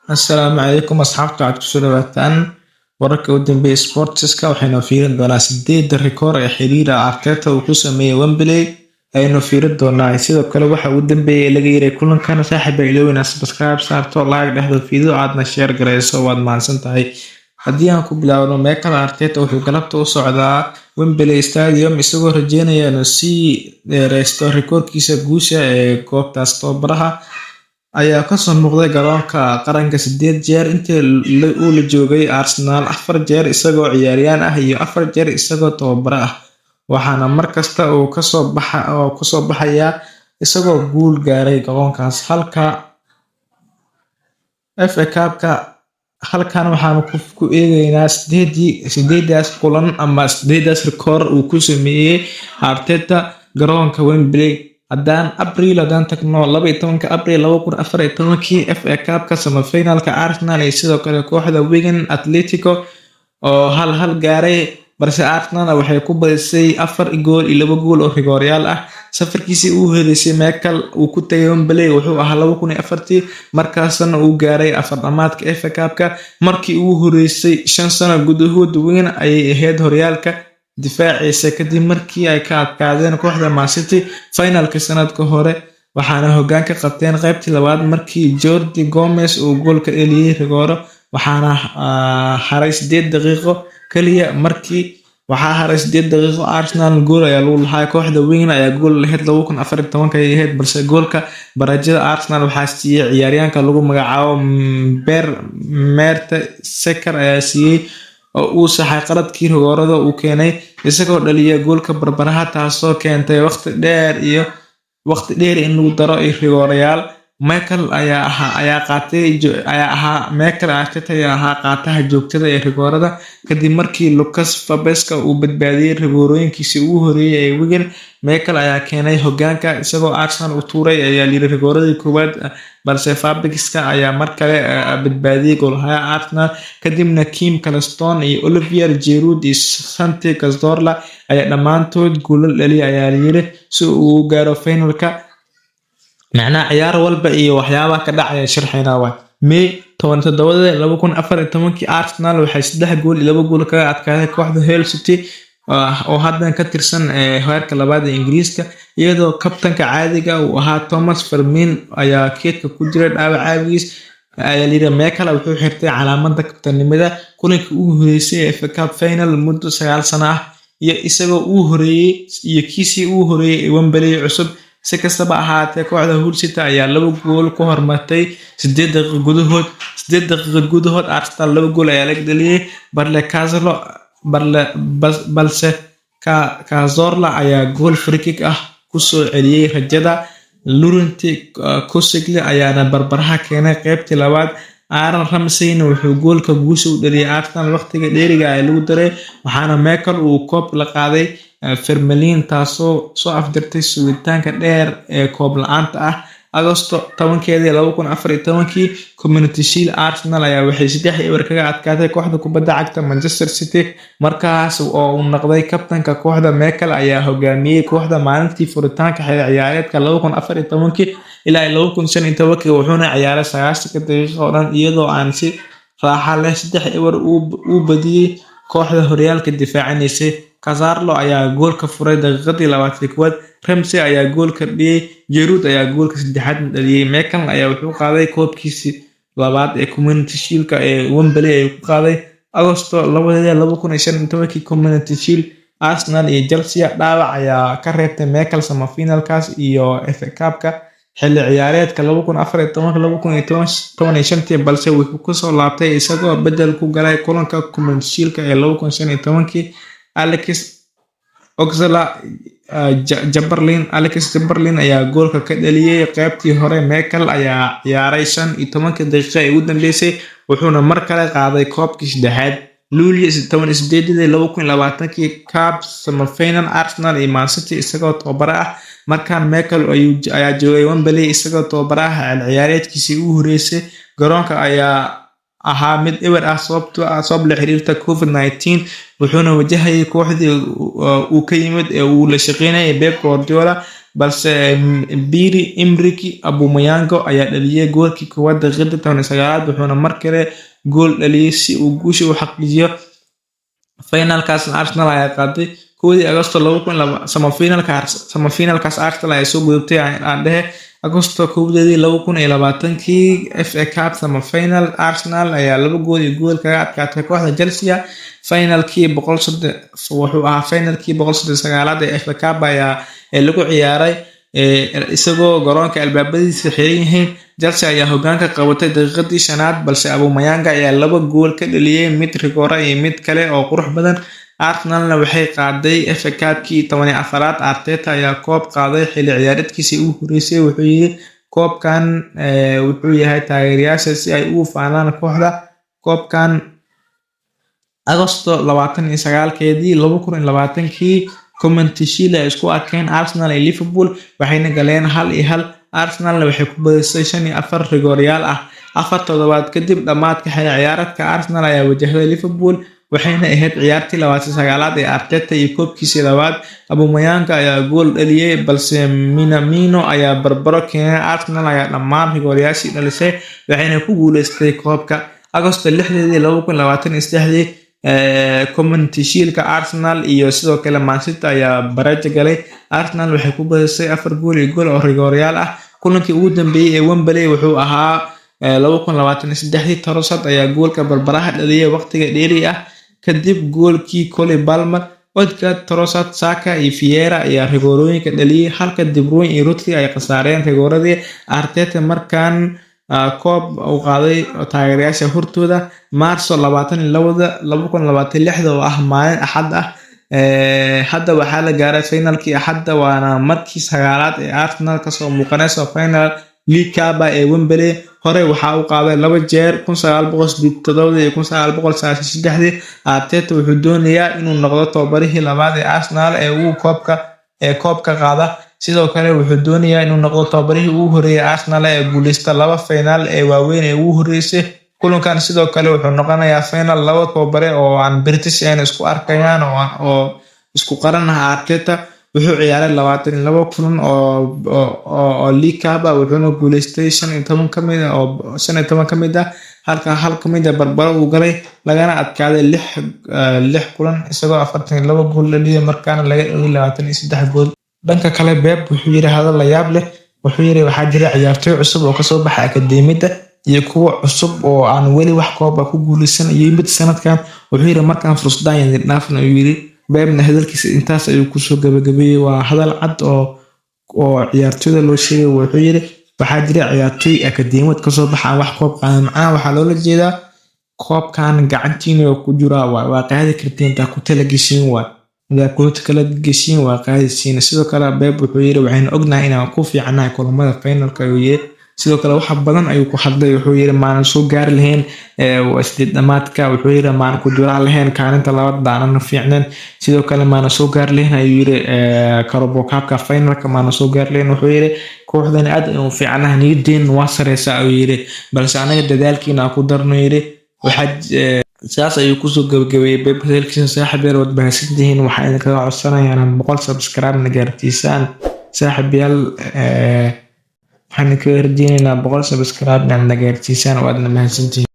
Assalaamu calaykum asxaabta, waxaad kusoo dhawaataan wararka u dambeeya sportska. Waxaynu fiirin doonaa sideedda rikoor ee xiriira Arteta uu ku sameeyey Wembley ayaynu fiirin doonaa. Sidoo kale waxa ugu dambeeyay laga yiray kulankan. Saaxiib, ilowina subscribe saarto, like dhexdo video, aadna share gareyso. Waad mahadsan tahay. Haddii aan ku bilaabno, Mikel Arteta wuxuu galabta u socdaa Wembley Stadium isagoo rajeynaya inuu sii dheereysto rikoorkiisa guusha ee goobtaas. Tababaraha ayaa kasoo muuqday garoonka qaranka sideed jeer intii uu la joogay Arsenal, afar jeer isagoo ciyaaryahan ah iyo afar jeer isagoo tababare ah, waxaana markasta uu kasoo baxayaa isagoo guul gaaray garoonkaas. Halka FA Cup-ka halkan waxaanu ku eegeynaa sideedaas kulan ama sideedaas rikoor uu ku sameeyey Arteta garoonka Wembley. Haddaan Abriil haddaan tagno, 12-ka Abriil 2014-kii, FA Cup-ka semifinalka, Arsenal iyo sidoo kale kooxda Wigan Atletico oo 1-1 gaaray, balse Arsenal waxay ku badisay afar gool iyo laba gool oo rigooryaal ah. Safarkiisii uu horeysay Mikel uu ku tagay Wembley wuxuu ahaa 2004-tii, markaasna uu gaaray afar dhamaadka FA Cup-ka markii ugu horeysay 5 sano gudahood. Wigan ayay ahayd horyaalka difaaciisa kadib markii ay ka adkaadeen kooxda Man City finalka sanadka hore, waxaana hoggaan ka qabteen qaybtii labaad markii Jordi Gomez uu goolka dhaliyay rigooro. Waxaana haray 8 daqiiqo kaliya. Markii waxaa haray 8 daqiiqo, Arsenal gool ayaa lagu lahaa, kooxda Wigan ayaa gool lahayd. 2014-ka ayay ahayd, balse goolka barajada Arsenal waxaa siiyey ciyaaryahanka lagu magacaabo Per Mertesacker ayaa siiyey, oo uu saxay qaladkii rigoorada uu keenay, isagoo dhaliya goolka barbaraha, taasoo keentay waqti dheer iyo waqti dheer in lagu daro rigoorayaal. Mikel ayaa ahaa ayaa qaatay ayaa ahaa Mikel Arteta ayaa ahaa qaataha joogtada ee rigoorada kadib markii Lukas Fabeska uu badbaadiyay rigoorooyinkiisii ugu horeeyay ee Wigan. Mikel ayaa keenay hogaanka isagoo Arsenal u tuuray ayaa layiri rigooradii koowaad, balse Fabiska ayaa mar kale badbaadiyay goolhayaha Arsenal. Kadibna Kim Claston iyo Olivier Giroud iyo Santi Cazorla ayaa dhammaantood goolal dhaliyay ayaa layiri si uu u gaaro finalka. Macnaha ciyaar walba iyo waxyaabaha ka dhacaya sharxayna waay. May 17-dii 2014-kii, Arsenal waxay saddex gool iyo laba gool kaga adkaaday kooxda Hull City oo haddan ka tirsan heerka labaad ee Ingiriiska, iyadoo kabtanka caadiga uu ahaa Thomas Vermaelen ayaa keedka ku jiray dhaawac aawigiis ayaa layiri. Mikel wuxuu xirtay calaamada kabtanimada kulankii ugu horeysay ee FA Cup final muddo 9 sano ah iyo isagoo uu horeeyay iyo kiisii uu horeeyay ee Wembley cusub. Si kastaba ahaatee, kooxda Hull City ayaa laba gool ku hormartay 8 daqiiqo gudahood. 8 daqiiqo gudahood Arsenal laba gool ayaa laga dhaliyay, balse Cazorla ayaa gool free kick ah kusoo celiyay rajada. Laurent Koscielny ayaana barbaraha keenay qeybtii labaad. Aaron Ramsey-na wuxuu goolka guusha u dhaliyay Arsenal waqtiga dheeriga ee lagu daray, waxaana Mikel uu koob la qaaday Vermaelen, taasoo soo afjartay sugitaanka dheer ee koob la-aanta ah. Agosto 10-keedii 2014-kii, Community Shield, Arsenal ayaa waxay 3-0 kaga adkaatay kooxda kubadda cagta Manchester City. Markaas oo uu noqday kabtanka kooxda, Mikel ayaa hogaamiyey kooxda maalintii furitaanka xilli ciyaareedka 2014-kii ilaa 2015-kii, wuxuuna ciyaaray 90-ka daqiiqo oo dhan, iyadoo aan si raaxa leh 3-0 u badiyey kooxda horyaalka difaacanaysay. Cazorla ayaa goolka furay daqiiqadii 21aad, Ramsey ayaa goolka dhaliyay, Giroud ayaa goolka saddexaad dhaliyay. Mikel ayaa wuxuu qaaday koobkiisii labaad ee Community Shield-ka ee Wembley ayuu ku qaaday. Agosto 2-deedii 2015-kii, Community Shield, Arsenal iyo Chelsea, dhaawac ayaa ka reebtay Mikel semifinalkaas iyo FA Cup-ka xilli ciyaareedka 2014-2015-tii, balse wuxuu kusoo laabtay isagoo bedel ku galay kulanka Community Shield-ka ee 2015-kii. Alex Chamberlain ayaa goolka ka dhaliyay qeybtii hore. Mikel ayaa ciyaaray 15-kii daqiiqo ee ugu dambeysay, wuxuuna mar kale qaaday koobkii saddexaad. Luulyo 18-deedii 2020-kii, Cup semifinal, Arsenal iyo Man City, isagoo tababare ah. Markaan Mikel ayaa joogay Wembley isagoo tababare ah xilli ciyaareedkiisii ugu horeysay garoonka ayaa ahaa mid eber ah sababtoo ah sabab la xiriirta COVID-19, wuxuuna wajahayay kooxdii uu ka yimid ee uu la shaqeynayay, Pep Guardiola. Balse Pierre Emerick Aubameyang ayaa dhaliyay goolkii koowaad daqiiqadii 19aad, wuxuuna mar kale gool dhaliyay si uu guusha u xaqiijiyo. Finalkaasna Arsenal ayaa qaaday 1dii Agosto. Semifinalkaas Arsenal ayaa soo gudubtay, aan dhehe. Agosto 1deedii 2020kii, FA Cup semifinal, Arsenal ayaa 2 gool iyo gool kaga adkaatay kooxda Chelsea. Finalkii 130 wuxuu ahaa finalkii 139aad ee FA Cup ayaa lagu ciyaaray isagoo garoonka albaabadiisa xiran yihiin. Chelsea ayaa hogaanka qabatay daqiiqadii 5aad, balse Aubameyang ayaa laba gool ka dhaliyay, mid rigoora iyo mid kale oo qurux badan. Arsenalna waxay qaaday FA Cup-kii 14aad. Arteta ayaa koob qaaday xilli ciyaareedkiisii ugu horeysay. Wuxuu yiri koobkan wuxuu yahay taageerayaasha si ay ugu faanaan kooxda koobkan. Agosto 29keedii 2020kii, Community Shield ay isku arkeen Arsenal iyo Liverpool, waxayna galeen 1-1. Arsenalna waxay ku badisay 5-4 rigooryaal ah. 4 toddobaad kadib dhammaadka xilli ciyaareedka, Arsenal ayaa wajahday Liverpool, waxayna ahayd ciyaartii 29aad ee Arteta iyo koobkiisii labaad. Aubameyang ayaa gool dhaliyay, balse Minamino ayaa barbaro keenay. Arsenal ayaa dhammaan rigooryaashii dhalisay, waxayna ku guuleystay koobka. Agosto 6deedii 2023dii, Community Shieldka, Arsenal iyo sidoo kale Man City ayaa bareejo galay. Arsenal waxay ku badisay 4 gool iyo gool oo rigooryaal ah. Kulankii ugu dambeeyay ee Wembley wuxuu ahaa 2023dii. Trossard ayaa goolka barbaraha dhaliyay waqtiga dheeri ah kadib goolkii Cole Palmer. Odegaard, Trossard, Saka iyo Vieira ayaa rigoorooyinka dhaliyay, halka De Bruyne iyo Rodri ay khasaareen rigooradii. Arteta markaan koob uu qaaday taageerayaasha hortooda. Maarso 22da 2026da, oo ah maalin Axad ah, hadda waxaa la gaaray finalkii Axadda, waana markii sagaalaad ee Arsenal kasoo muuqanayso final League Cup ee Wembley. Hore waxaa uu qaaday laba jeer, 1987 iyo 1993dii. Arteta wuxuu doonayaa inuu noqdo tababarihii labaad ee Arsenal ee uu koobka ee koobka qaada. Sidoo kale wuxuu doonayaa inuu noqdo tababarihii ugu horeeyay Arsenal ee guuleysta laba final ee waaweyn ee ugu horeysay. Kulankan sidoo kale wuxuu noqonayaa final laba tababare oo aan British ahayn isku arkayaan oo isku qaran ah. Arteta wuxuu ciyaaray 22 kulan oo League Cup ah, wuxuuna guuleystay 15 ka mid ah, halka hal ka mid ah barbaro uu galay, lagana adkaaday lix kulan, isagoo 42 gool dhaliyay, markaana laga dhaliyay 23 gool. Dhanka kale, Pep wuxuu yiri hadal la yaab leh. Wuxuu yiri waxaa jira ciyaartoy cusub oo kasoo baxay akadeemiyadda iyo kuwo cusub oo aan weli wax koob ah ku guuleysan iyo mid sanadkan. Wuxuu yiri markaan fursadaan idin dhaafna, ayuu yiri. Pepna hadalkiisa intaas ayuu kusoo gabagabeeyey. Waa hadal cad oo ciyaartoyda loo sheegay. Wuxuu yiri waxaa jira ciyaartoy akadeemiyad kasoo baxa aan wax koob qaadan. Macnaha waxaa loola jeedaa koobkan gacantiina ku jiraa, waa qaadi kartiin intaa ku talageshiin, waay hadaa ku talageshiin waa qaadisiin. Sidoo kale Pep wuxuu yiri waxaynu ognahay inaan ku fiicanahay kulamada finalka, ayuu yiri. Sidoo kale wax badan ayuu ku hadlay. Wuxuu yiri maanan soo gaari lahayn sideed dhamaadka. Wuxuu yiri maanan ku jiraa lahayn kaalinta labaad daanan fiicnayn. Sidoo kale maanan soo gaari lahayn, ayuu yiri, Carabao Cupka finalka maanan soo gaari lahayn. Wuxuu yiri kooxdan aad ayaan u fiicanahay, niyadeen waa sareysa, ayuu yiri, balse anaga dadaalkiina aan ku darno, yiri. Waxaa saas ayuu kusoo gabagabeeyey Pep hadalkiisa. Saaxiib yaal, waad mahadsantihiin. Waxaa idinkaga codsanayaa inaad 100 subscribe na gaarsiisaan. Saaxiib yaal, waxaan idinkaga rajeynaynaa 100 subscribe inaad na gaarsiisaan. Waadna mahadsantihiin.